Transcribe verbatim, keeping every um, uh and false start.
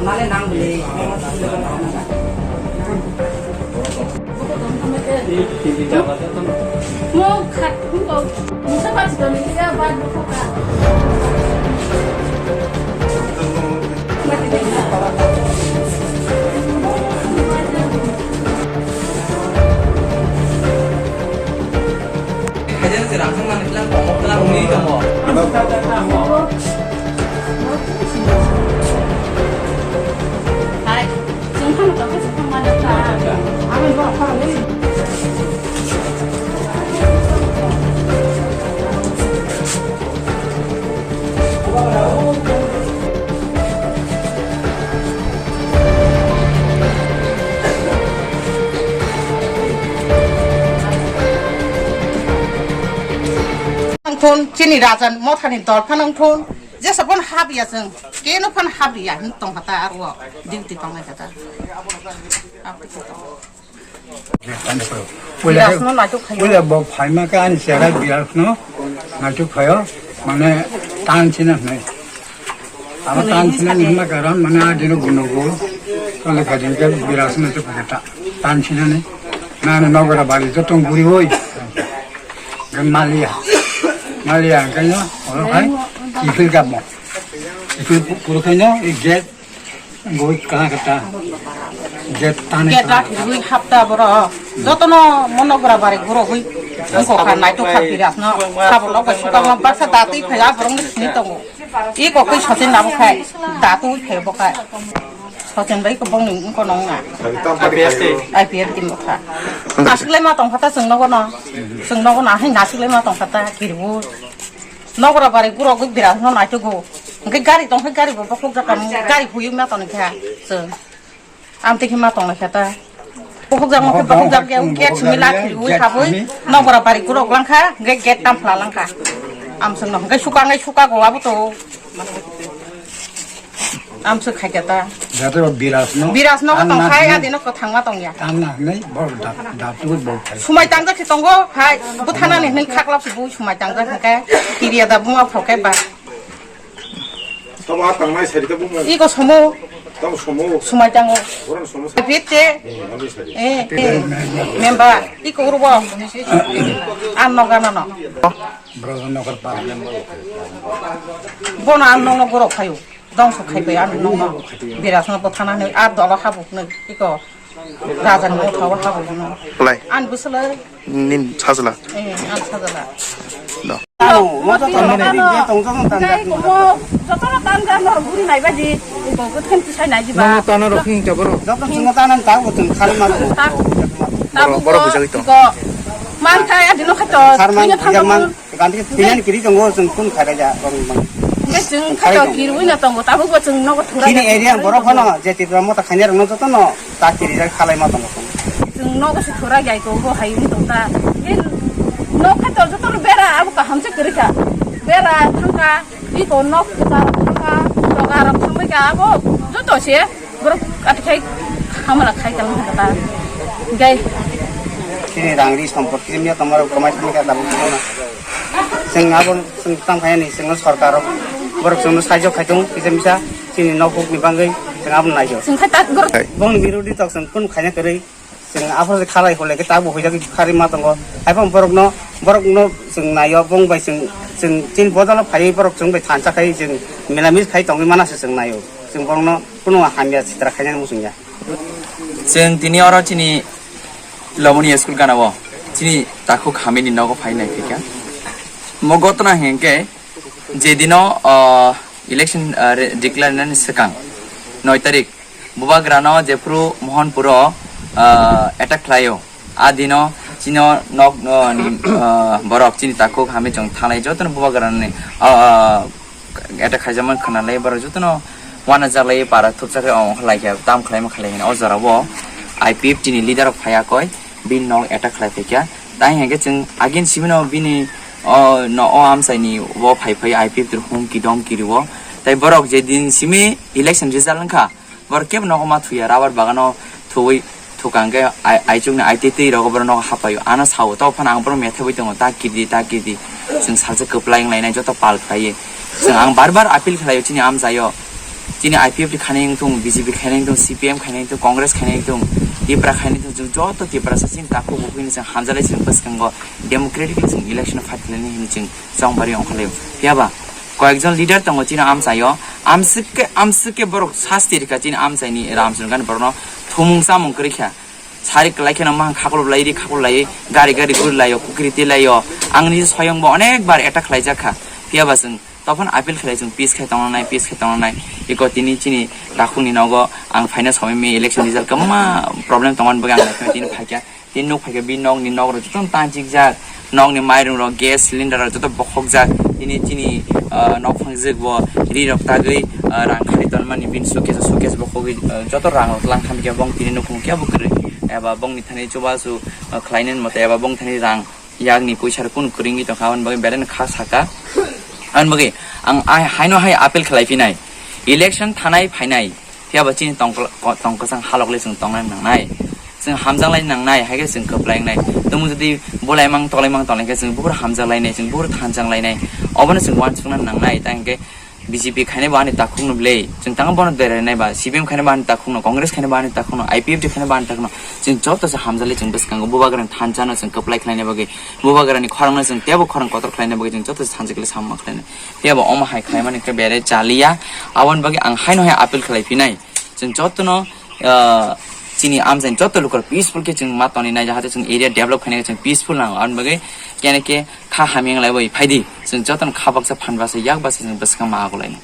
Ang thun chini raja mothani dol phano ang thun jesa phano hap ya chwng keno phano hap ya hin tong kha ta aro duty tong lai kha ta. Birasno naituk khayo. Puila bo phaima khe ani chera birasno naituk khayo, mane tan sina hwnwi. Abo tan sina ni hwnba karon mane a dino gunogo. Tole kha din khe birasno naituk khayo ta-, tan sina ni. Nani nogora bari joto guri oi. Gan malia. Malia khayo, oro khai. Ifil gamo. Ifil pu-, puro khayo, i gate. Goi kaha kata. Get tane. Get rak goi hapta boro. Jotono monogra bare guro goi. Angko kha naituk kha birasno. Sabo lok bai suka ma baksa datui phai a borong ni sini tongo. I ko koi sochen nabo khai. Datui phai bo khai. Sochen bai ko bong ni ko nong na. I P F team. I P F team bo kha. Asuk le ma tong kha ta chwng nogo no. Chwng nogo na hai asuk le ma tong kha ta kirbu. Nogora bari guro gwi birasno naitugo. Hwnkhe gari tong khe gari bo bokhok jaka gari huyuk na tong kha chwng. Amtwi khe ma tong lai kha ta. Bokhok jak ma khe bokhok jak ya gate simi la khirwi habwi nogora bari guro lang kha hwnkhe gate tam phla lang kha. Amswk no hwnkhe suka ngai suka go abo to. Amswk khai kha ta. Jate o birasno. Birasno ko tong khai adino ko thangma tong ya. Tanna hinai bor da da tu bor khai. Sumai tangjak si tongo hai buthana ni hinai khaklap si bu sumai tangjak hwnkhe kiriya da buma phok khe ba. Tamo a tangnai sari ta buma. Iko somo. Tamo somo. Sumai tango. Orang somo. Bitte. Eh, eh, member. Iko urubo. An no gana no. Brother Nokar Para. Bono an nokno gorok khayo. Dongso khai bai an nokno. Birasno bo thana hinwi ar dolo habuk hinwi iko. Raja ni motha o habuk hinwi. Lai. An bwswlwi. Nin sajla. Eh, an sajla. Do. Ano, mo to tamo ni. Jotono tanja no guri nai baji. Iko kuthen tisai nai jiba. Mo tano rokhi ta boro. Joto chungo tanan ta butun khali ma. Boro, boro bujagwi to. Iko man khai adino khai to. Sarman, German. Gandhi pinani kiri tongo chwng kun kharai ja rong mang. Hwnkhe chwng khato kirwi no tongo tabuk bo chwng nogo thura. Chini area borok phano je Tripura motha khainai rok no joto no ta kiri jak khalai ma tongo. Chwng nogo se thura jai ko bo hai wng tong ta. Nok khato joto no bera abo kaham se kwrwi kha. Bera thangka iko nok kwchar thangka doga rok thangbai ka abo joto se. Borok ati khai hamala khai tang kha ta. Gai. Chini rang ri sompot kiri miya tomar kamai thang kha ta bukuna. Sing abo sing tam khai ni sing sorkar borok sing sajok khai tung kisa misa chini nok huk ni bangwi sing abo naijo. Sing khai ta borok. Bong ni birodi tok sing kun khai na kiri sing abo se khalai hole ke ta bo hoi jak khari ma tongo. Hai phang borok no borok no sing naio bong bai sing sing chin bodol phai borok sing bai thansa khai sing milamis khai tongwi mana se sing naio. Sing borok no Kuno hamya sitra khainani muchungya. Chwng tini oro chini Lomoni school gana o chini takhuk hamini nogo phai nai phikha. Mo gotona hinkhe je dino, ah, election, ah, re-, declare nani swkang noi tarik bubagrano jephru Mohanpuro, ah, attack khlaio. A dino chino nok, ah, ni, ah, borok chini takhuk hamni chwng thanglai jotono bubagrani, ah, ah, attack khaijakmani khwnalai borok jotono uanajaklai para thupjaklai ongkha laikha tam khlaima khalai hwnwi o jorao I P F T ni leader rok phaiya koi bini nok attack khlai phaikha. Tai hinkhe chwng again simino bini o no o amchaini o phai phai I P F T rok humki domki rwo. Tai borok je din simi election result wngkha, borok kebo nogo ma thuya, rubber bagano thuwi thukang khe ai-, aichukni aitwi twi rogo borok nogo hapaio. Ano sao, to phano ang borok methaiwi tongo, ta kirdi, ta kirdi. Chwng salsa kwplai wnglainai joto pal khlaiwi. Chwng ang bar bar appeal khlaio chini amchaio. Chini I P F T khainai wngthung, B J P khainai wngthung, C P M khainai wngthung, Congress khainai wngthung, Tipra khainai wngthung, chwng joto Tiprasa chini takhuk bukhukni chwng hamjalai chwng bwskango democratically chwng election fight khlainai hinwi chwng chongbarwi ongkhorlaio. Phiyaba koyekjon leader tongo chini amchaio, amswk khe, amswk khe borok sasti rikha chini amchaini Ramchandra Gandhi borokno thumung chamung kwrwikha. Sari kwlai kheno mahang khaklop lai, ri khaklop lai, gari gari guri laio, kukri twi laio. Ang nini soyong bo onek bar attack khlai jak kha. Phiyaba chwng tophon appeal khlai chwng peace khai tongna nai, peace khai tongna nai. Iko tini chini takhukni nogo ang phaina somoi mi election result kwbangma problem tongmani bagwi ang naikhe tini phaikha. Tini nuk phaikha bini nokni nok rok jotono tanchik jak. Nokni mairung rok, gas cylinder rok joto bokhok jak. Tini chini, ah, nok phangjak bo ri rok tagwi, ah, rang khari tonmani bini suitcase, suitcase bokhogwi, ah, joto rang rok tlang khan khe bong tini nukhung khe bo kwrwi. Eba bongni thani chubachu, ah, khlainani mote eba bong thani rang yakni puisa rok kunu kwrwngwi tongkha, aboni bagwi belai no kha saka. Aboni bagwi ang ai haino hai appeal khlai phinai, election thanai phainai, phiyaba chini tongkla-, ko-, tongkwchang halok le chwng tongnai nangnai. Chwng hamjak lai nangnai, hai khe chwng kwplai wngnai. Tumung jodi bolai mang tolai mang tolai khe chwng buphuru hamjak lainai, chwng buphuru thanjak lainai. Obono chwng uansukna nangnai, tang khe B J P khainai bo ani takhukno belai. Chwng tang bono derai nai ba, C P M khainai bo ani takhukno, Congress khainai bo ani takhukno, I P F T khainai bo ani takhukno. Chwng joto se hamjak lai chwng bwskango bubagrani thanjano chwng kwplai khlaina bagwi, bubagrani khorangno chwng teibo khorang kotor khlaina bagwi chwng joto se thanjak lai samung ma khlainai. Phiyaba omo hai khlaimani khe belai chaliya. Aboni bagwi ang haino hai appeal khlai phinai. Chwng jotono, ah, chini amchaini joto lukurok peaceful khe chwng ma toni nai, jahate chwng area develop khaina khe chwng peaceful nango. Aboni bagwi kene khe kha hamya wng lai bai phaidi. Chwng jotono kha baksa phan baksa yak baksa chwng bwskango ma agulai nai.